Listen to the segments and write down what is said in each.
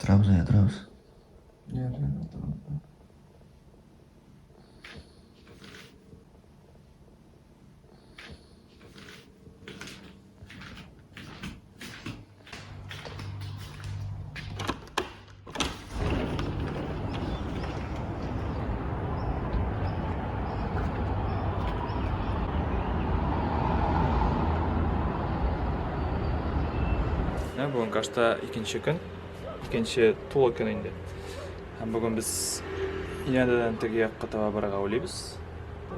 Торабыз, әйдә, торабыз. Менә бүген Кашта икенче көн, икенче тулы көн инде. Һәм бүген без Инәдәдән теге якка таба барырга уйлыйбыз.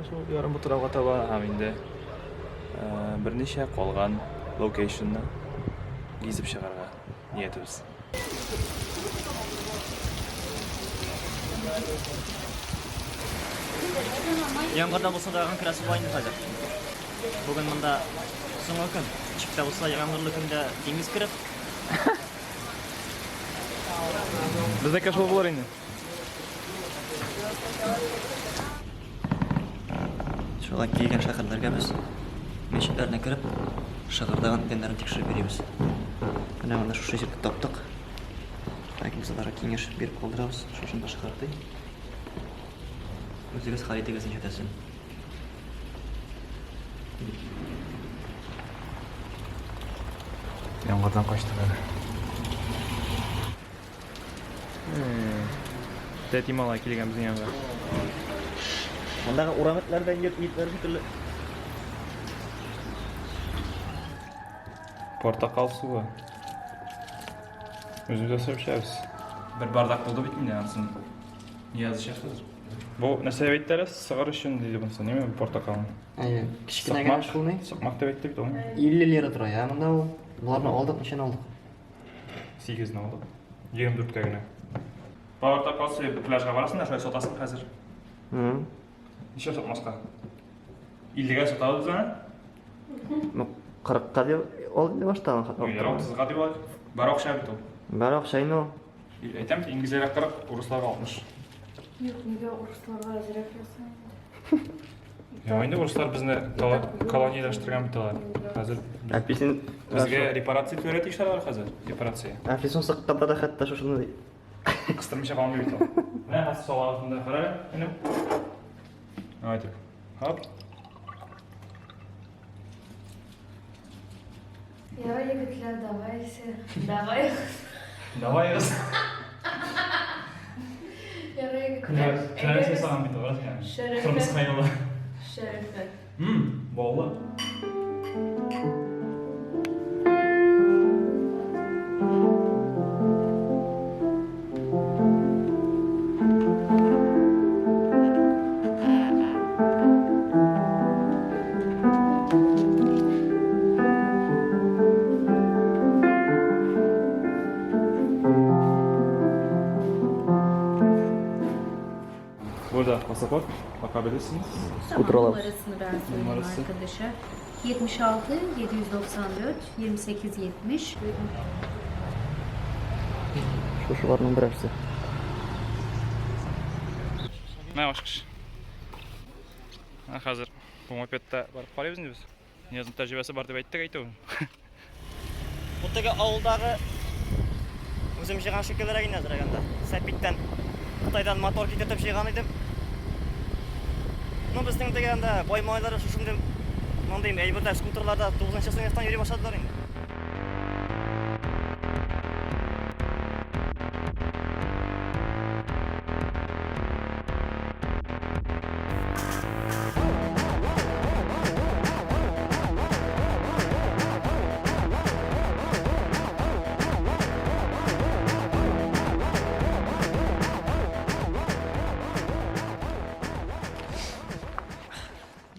Шул ярым утрауга таба һәм инде берничә калган локейшнны гизеп чыгарга ниятебез. Яңгырда булса да керәсе була инде хәзер. Бүген монда соңгы көн. Ничек тә булса яңгырлы көндә диңгез кереп. Безнеке шул булыр инде. Шулай килгән шәһәрләргә без мәчетләренә кереп, шыгырдаган идәннәрен тикшереп йөрибез. Менә монда шушы җирдә таптык. Ләкин без аларга киңәш биреп калдырабыз, шушында шыгырдый. Үзегез хәл итегез ничәтәсен. Яңгырдан качтык әле. Тәти малай килгән безнең янга. Мондагы урам этләрдән йорт итләре шикелле. Портакал суы. Үзебез ясап эчәбез. Бер бардак булды бит инде анысын. Нияз эчә хәзер. Бу нәрсә дип әйтте әле? Сыгыр өчен диде монысы, неме бу портакалны? Әйе, кечкенә генә шул ни? Сыкмак дип әйтте бит ул. 50 лира тора, я монда ул. Боларны алдык, ничәне алдык? Сигезне алдык. 24-кә генә. Портакал суы пляжга барасың да, шулай сатасың хәзер. Ничә сатмаска? 50-гә сатабыз без аны. Ну, 40-ка дип ал инде башта. Юк, 30-га дип алыйк. Бар акча бит ул. Бар акча инде ул. Әйтәм, инглизләргә 40, урысларга 60. Юк, нигә урысларга әзрәк ясыйм инде? Юк, инде урыслар безне колонияләштергән бит алар. Хәзер Әфисин безгә репарация түләргә тиешләр алар хәзер. Репарация. Әфисин сыкканда да хәтта шушыны кыстырмыйча калмый бит ул. Менә хәзер салабыз монда, кара әле, энем. Давай итеп. Хоп. Ярый, егетләр, давайте. Давай. Давай. Ярый, егетләр. Көнәр ясаган бит ул, Шәрәфә. Кырмыска юлы. Шәрәфә. Баллы. Burada pasaport bakabilirsiniz. Tamam, Skuter alalım. numarasını ben söyleyeyim Numarası. arkadaşa. 76 794 28 70. Шушыларның берәрсе. Менә ачкыч. Менә хәзер бу мопедта барып карыйбыз инде без. Ниязның тәҗрибәсе бар дип әйттек әйтүен. Бу теге авылдагы үзем җыйган шикеллерәк инде әзрәк анда. Сәпиттән Кытайдан мотор китертеп җыйган идем. Ну, безнең теге анда бай малайлары шушындый мондый әйбердә скутерларда 9 сыйныфтан йөри башладылар инде.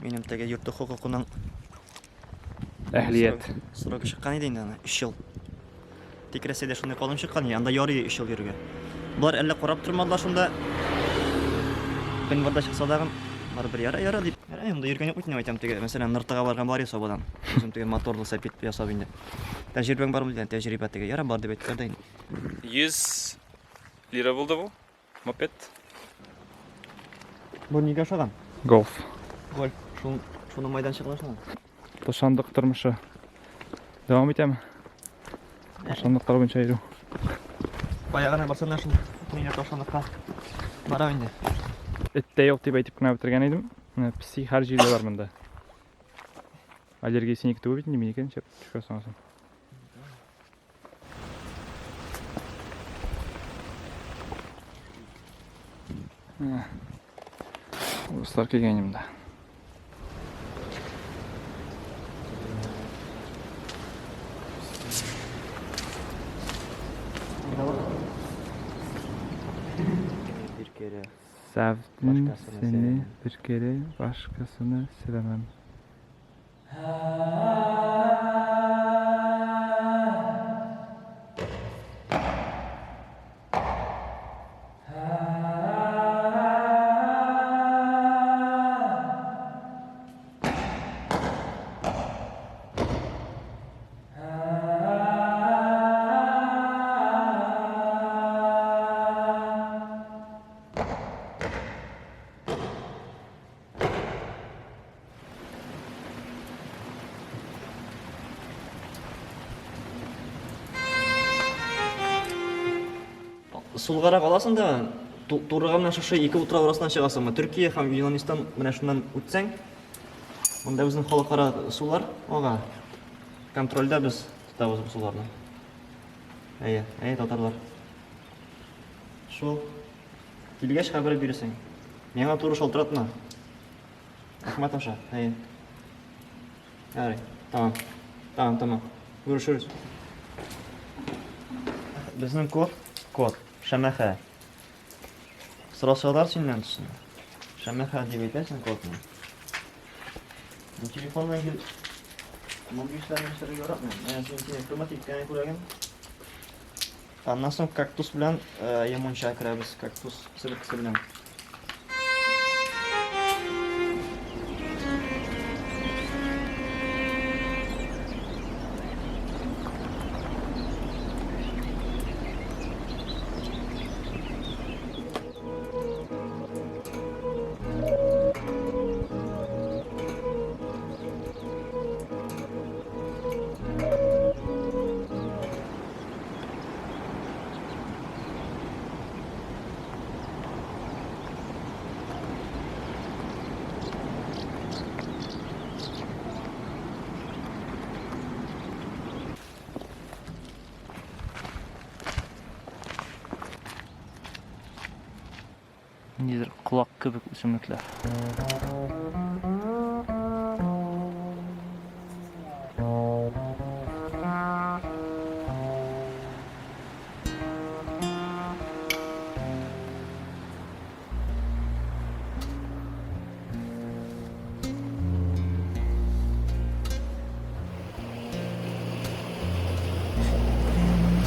Минем теге йорты хокукының Әһлият. Срогы чыккан иде инде аны, 3 ел. Тик Рәсәйдә шундый канун чыккан, анда ярый 3 ел йөрергә. Болар әллә карап тормадылар шунда. Гыйнварда чыкса дагын, барыбер яра яра дип. Ярай, монда йөргән юк бит инде әйтәм теге, мәсәлән, Ныртыга барган бар Сабадан. Үзем теге моторлы сәпит ясап инде. Тәҗрибәң бармы дигән, тәҗрибә теге, яра бар дип әйттеләр дә инде. 100 лира булды бу мопед. Бу нигә ошаган? Голф. Гольф. Шул шуны майданчыгына ошаган. Ташландык тормышы дәвам итәме? Ташландыклар буенча йөрү. Кая гына барсаң да шул тренер ташландыкка бара инде. Эт тә юк дип әйтеп кенә бетергән идем. Менә песи һәр җирдә бар монда. Аллергия синеке түгел бит инде, минеке ничек төшкә соң. Урыслар килгән инде монда. Bir kere. Sevdim Başkasını seni sevemem. bir kere, başkasını sevemem. Сулгарак аласың да, турыга менә шушы ике утрау арасыннан чыгасың. Төркия һәм Юнанистан менә шуннан үтсәң, монда безнең халыкара сулар ага. Контрольдә без тотабыз бу суларны. Әйе, әйе, татарлар. Шул. Килгәч хәбәр бирсең. Миңа туры шалтыратма. Рәхмәт аша. Әйе. Ярый, тамам. Тамам, тамам. Görüşürüz. Безнең код, код, шәмәхә. Сорасалар синнән төсен. Шәмәхә дип әйтәсең кодны. Бу телефон белән кил. Мондый эшләрне эшләргә яратмыйм. Менә син сине хөрмәт иткән күрәген. Аннан соң кактус белән ямонча керәбез, кактус себеркесе белән. Ниндидер колак кебек үсемлекләр.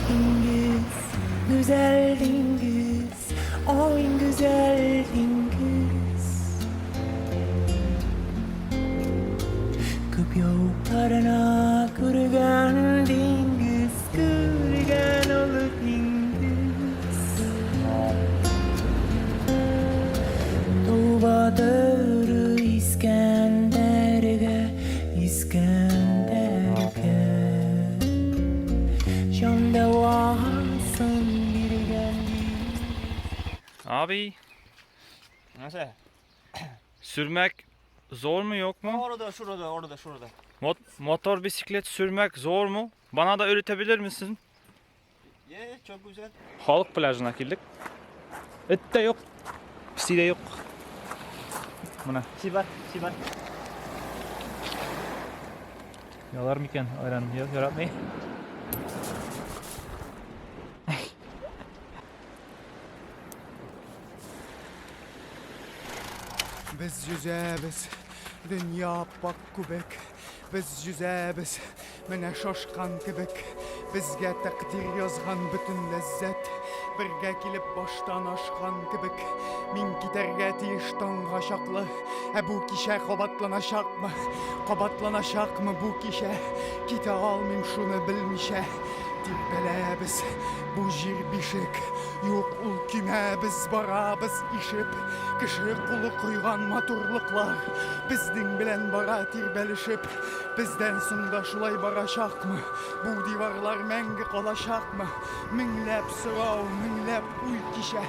Deniz, güzel deniz, o en güzel deniz. Күп яуларына күргән диңгез, күргән олы диңгез. Туба туры Искәндәргә, Искәндәргә. Җан дәвасын биргән Abi Нәрсә? sürmek zor mu yok mu? Orada, şurada, orada, şurada. Motor bisiklet sürmek zor mu? Bana da öğretebilir misin? Ye, çok güzel. Halk plajına girdik. Et de yok. Pisi de yok. Buna. Sibar, sibar. Yalar mı iken ayran? Yok yaratmayı. Без йөзәбез, дөнья аппак күбек. Без йөзәбез, менә шашкан кебек. Безгә тәкъдир язган бөтен ләззәт бергә килеп баштан ашкан кебек. Мин китәргә тиеш таңга чаклы. Ә бу кичә кабатланачакмы? Кабатланачакмы бу кичә? Китә алмыйм шуны белмичә. Тирбәләбез, бу җир бишек, юк ул көймә, без барабыз ишеп. Кеше кулы койган матурлыклар безнең белән бара тирбәлешеп. Бездән соң да шулай барачакмы? Бу диварлар мәңге калачакмы? Меңләп сорау, меңләп уй кичә,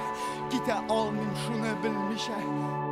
китә алмыйм шуны белмичә.